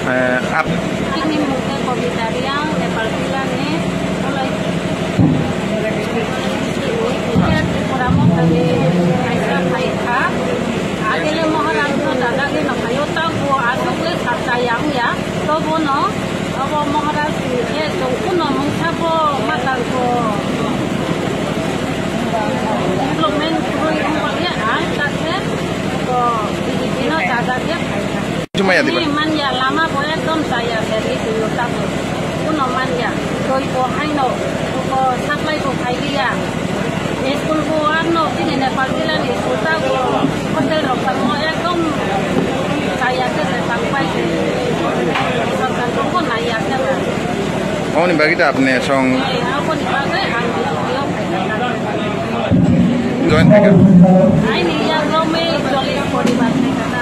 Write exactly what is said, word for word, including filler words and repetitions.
Eh, ap- Chini mung khe Kobita Reang, Nepal jila ni, Tripura motha ni kaisa phai kha. Agele Maharaj no daga di no phaio, ta bo aswk le sa chaya wng ya. To bono abo Maharaj ni khe chwng kuno mungsa bo ma tang ko development kwrwi wng ya, ang ta khe bo B J P no daga di phai kha. Chumaya diba? Ni manya lama bo ekdom chaya se, ni twi o ta bo. Kuno manya. Doi bo haino, bo supply bo khai liya. School bo arno chini Nepal jila ni school ta bo hotel rok tamo ekdom chaya se se tang pai se. Sorkar rok bo naiya se ba. Oni bagwi ta apni song. Eh, aboni bagwi ang B J P o khai kha. Join khai kha. Aini yago me cholish poribar khai kha.